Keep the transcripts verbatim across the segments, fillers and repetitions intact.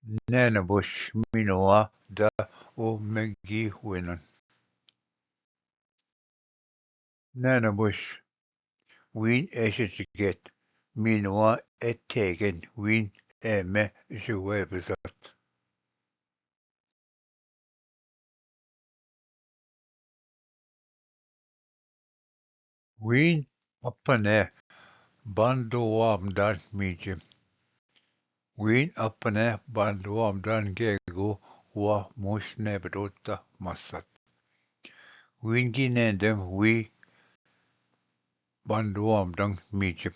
नैनबुश, मीनवा द ओ में गी वेनन। नैनबुश, वीन एसे चिकेत, मीनवा ए ठेकेन, वीन ए में जुवे बजत। वीन अपने बांधो वामदान मीजे। वीन अपने बांधो वामदान गेगो वा मूस ने बरोता मसत। वीन की नेंदम वी बांधो वामदान मीजे।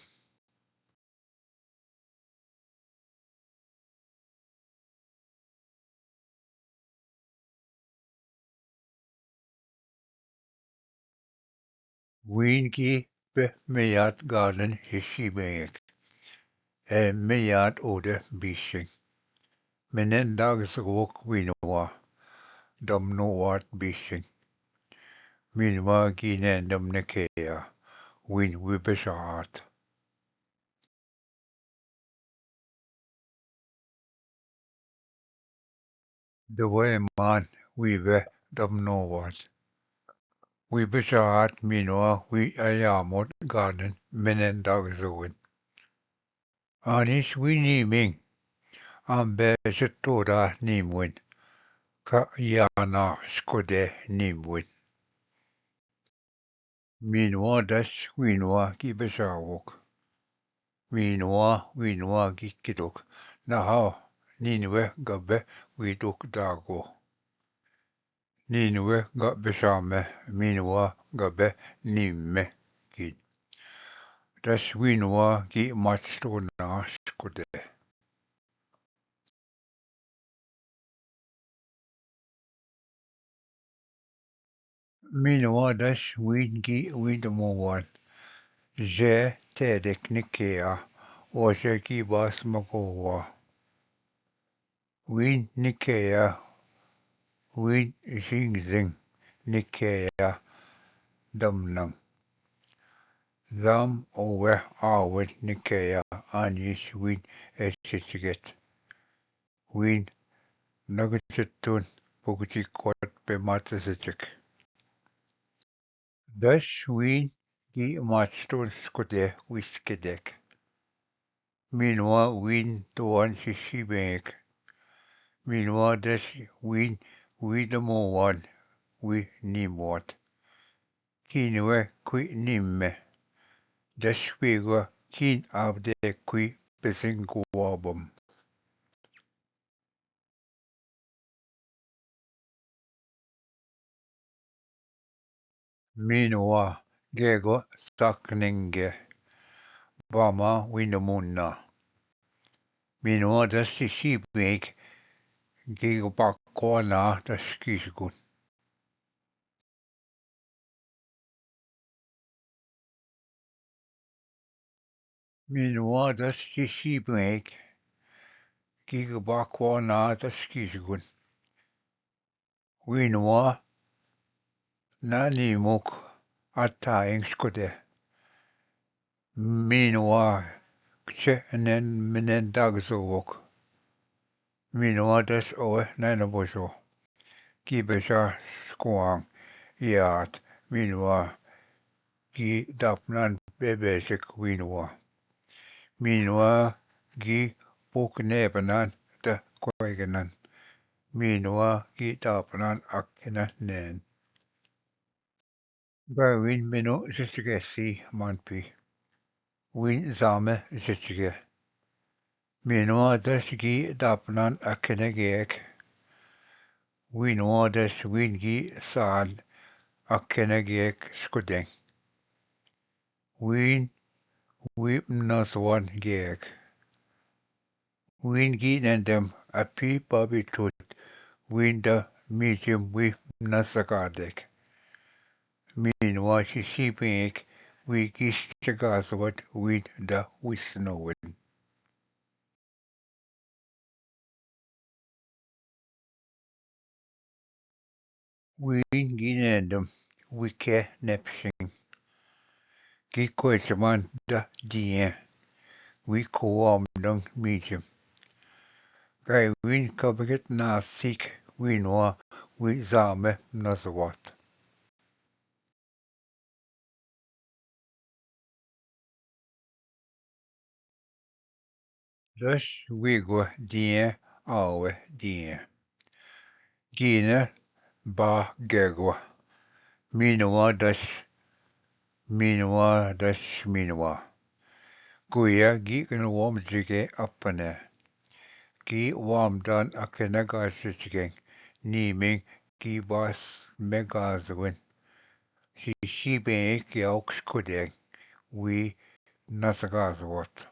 वीन की पे मेयात गार्डन हिस्सी में एक। ए मेयात ओडे बीशिंग। मेने दाग सगोक वीनवा। दमनो वाट बीशिंग। मीनवा की ने दमने केया। वीन विपशात। दवय मान वीवे दमनोवाद। वी बचात मीनवा वी अयामोट गार्डन मेने दागजोवन। आनिस वी नीमिंग आम बेच तोरा नीमवन। का याना स्कोदे नीमवन। मीनवा दस वीनवा की बचावोक। मीनवा वीनवा की किदोक। नहा नीनवे गबे वीदोक दागो। नीनवे गबे सामे मीनवा गबे नीमे की। दस वीनवा की मच तो नाश को दे। मीनवा दस वीन की वीन मोवान। जे ते देख निकेया, ओसे की बास मको हुआ। वीन निकेया, वीन जिंग जिंग निकेया, दमनंग। जाम ओवे आवे निकेया, आनिस वीन एसे चिगेत। वीन नगचतुन पुगची कोट पे मात सचक। दस वीन की माचतुन स्कुदे विस्के देख। मीनवा वीन तोवान शिशी बेंक। मीनवा दस वीन वीन मोवान वी नीमवात। कीनवे कुई नीम में। दस पीगवा कीन आवदे कुई पेसिंग गुआबम। मीनवा गेगो साकनिंगे। बामा विनमुन्ना। मीनवा दस शिशी बेंक गेगो पाकवाना दस किसगुन। मीनवा दस शिशी बेंक की बाकवा ना दस किसगुन। वीनवा ना नीमुक अता इंग्स कुदे। मीनवा कचे ने मिने दागजोवोक। मीनवा दस ओवे नैन बोसो। की बेचा स्कुआंग यात मीनवा की दापनान बेबेचक वीनवा। मीनवा की पुक ने पनान द कोयगनन। मीनवा की दापनान अक्केनन नैन। गा वीन मिनो जचगे सी मानपी। वीन जामे जचगे। मीनवा दस की दापनान अक्केने गेक। वीनवा दस वीन की साल अक्केने गेक स्कुदें। वीन वीप नसवान गेक। वीन की नंदम अपी पापी ठुत वीन द मीजिम वीप नसका देख। मीनवा शिशी पेंक वी की शगासवत वीन द विष्णुवन। वीन की नंदम वी के नेपशिंग। की कोयचमान द दिए वी कोवाम दंग मीजिम। गायवीन कबगत नासिक वीनवा वी जामे नजवात। दस वीगो दिए आवे दिए। गीने बा गेगो। मीनवा दस, मीनवा दस मीनवा। गुया गी कन वोम जिगे अपने। गी वामदान अकेने गाज जिगे। नीमिंग गी बास में गाजवन। शीशी बें एक याउक्स कुदें। वी नस गाजवत।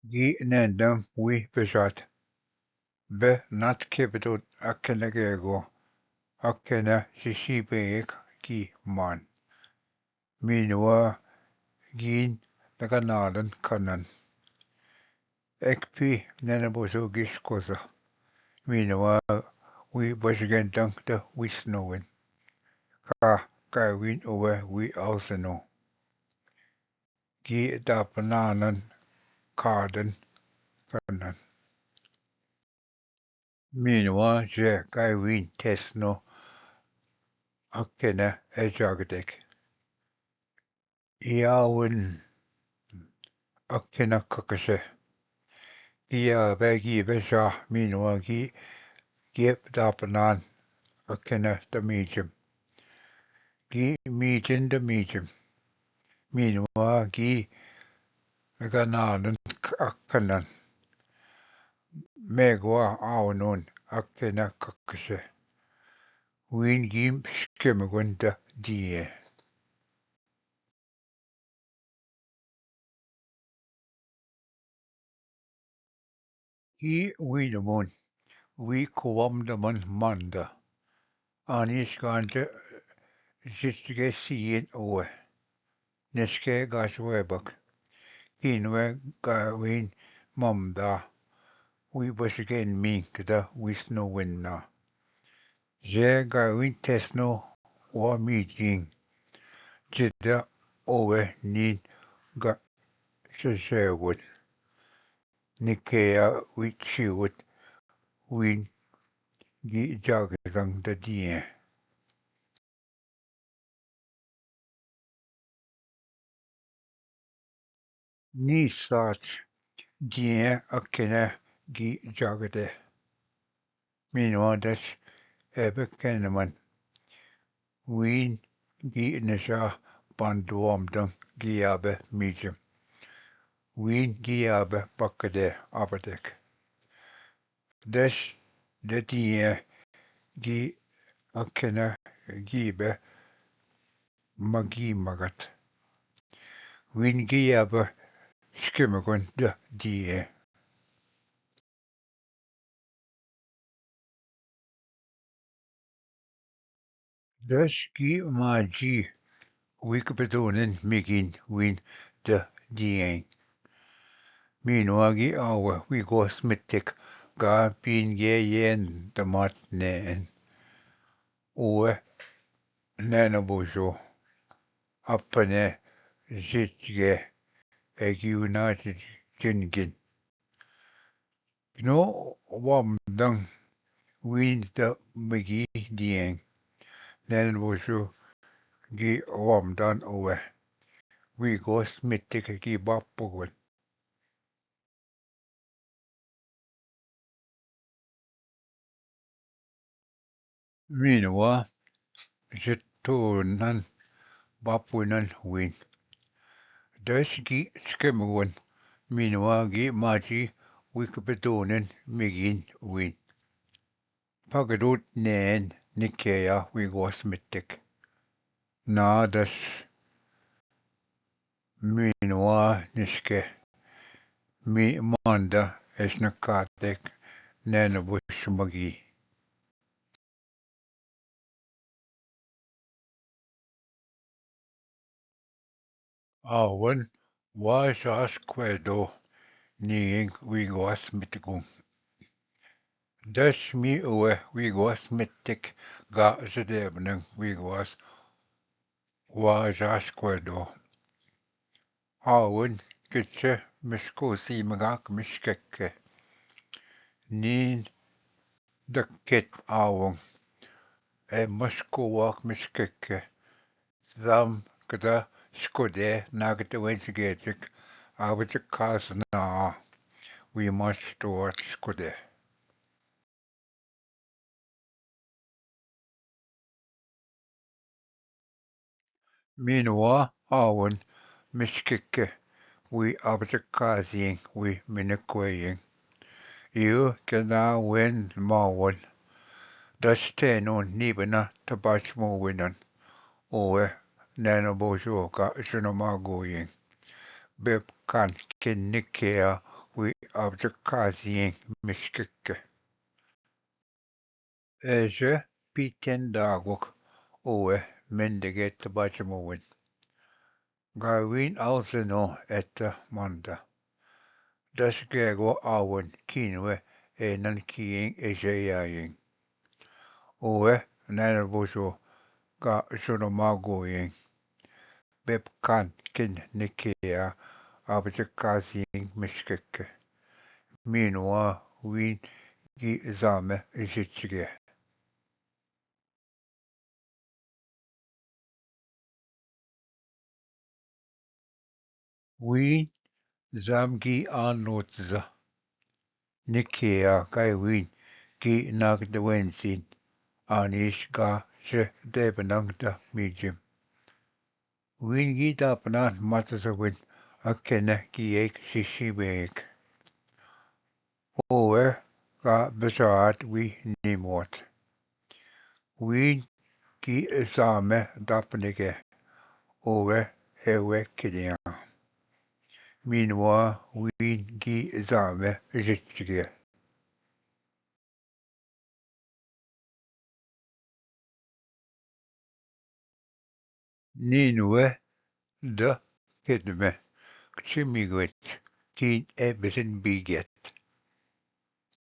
गी नैंदम वी पेशात। बे नात के बदो अकेने गेगो। अकेने शीशी बें एक की मान। मीनवा गीन नका नालन कनन। एक पी नैन बोसो गिस कोसा। मीनवा वी बस गेंदंग द विस्नोवन। का गायवीन ओवे वी आउसनो। गी दापनानन कादन कनन। मीनवा जे गायवीन तेसनो अकेने ए जागदेक। यावन अकेने ककसे। गिया बे गी बे जा मीनवा गी गे दापनान अकेने तमीजम। गी मीजन द मीजम। मीनवा गी गनानन अकनन। मेगवा आवनोन अकेने ककसे। वीन गीम स्केमगुन द दिए। की वीन मुन, वी कुवम दमन मंद। आनिस गांज जिसगे सीन ओए। निसके गाशवे बक। किनवे गावीन ममदा। वी बसगेन मींक द विष्णु विन्ना। जे गावीन तेसनो वा मीजिंग। जिद ओवे नीन गा शशेवुत। निकेया विचिवुत। विन गी जागरंग द दिए। नी साच दिए अकेने गी जागदे। मीनवा दस एबे केनमन। वीन गी नशा पांडुआम दंग गी आबे मीजम। वीन गी आबे पकदे आबदेक। दस दतिये गी अखेना गी बे मगी मगत। विन गी अब स्किमगुन द दिए। दस की माजी विक बदोनन मिगिन विन द दिए। मीनवा गी आव वी गोस मित्तिक गा पीन गे येन दमात ने एन। उवे नैन बोजो अपने जित गे एगी उना जिनगिन। नो वामदंग वीन द मिगी दिएंग। नैन बोसु गी वामदान ओवे। वी गोस मित्तिक की बाप पुगवन। मीनवा जित्तोनन बापुनन वीन। दस गी स्केमगुन मीनवा गी माजी विक बदोनन मिगिन वीन। पगदूत नैन निकेया वी गोस मित्तिक। ना दस मीनवा निस्के मी मांदा एसने कातेक नैन बुश मगी। आवन वा सास क्वेदो नींग वी गोस मित्तिकुं। दस मी उवे वी गोस मित्तिक गा जदेबनंग वी गोस वा सास क्वेदो। आवन किच मिस्को सीमगाक मिस्केके। नीन दक्केत आवन। ए मस्को वाक मिस्केके। Zam kda skode nagte wench getik, abit kazna. We must toward skode. Minwa awan miskike, we abit kazing, we minakweing. You kena wen mawan. Dutch tenun nibana tabach mo winan. Owe neno bojo ka juno magoyin. Beb kan kin nikea, we abit kazing miskike. Eje piten dagwok owe mendege tabach mo win. Gawin alzeno eta manda. Dutch gego awan kinwe enan kiing eje yaing. Owe neno bojo ka juno magoyin. Beb kan kin nikea, abit kazing miskike. Minwa win gi zame jichige. Win zam gi an notza. Nikea kai win gi nagde wensin. Anish ga je debenang da mijim. Win gi dapnan matza win akene gi ek shishi bek. Owe ga bezaat wi nimot. Win gi zame dapnige. Owe ewe kidia. Minwa win gi zame jichige. Ninwe da kedme kchimigwet kin e bezin biget.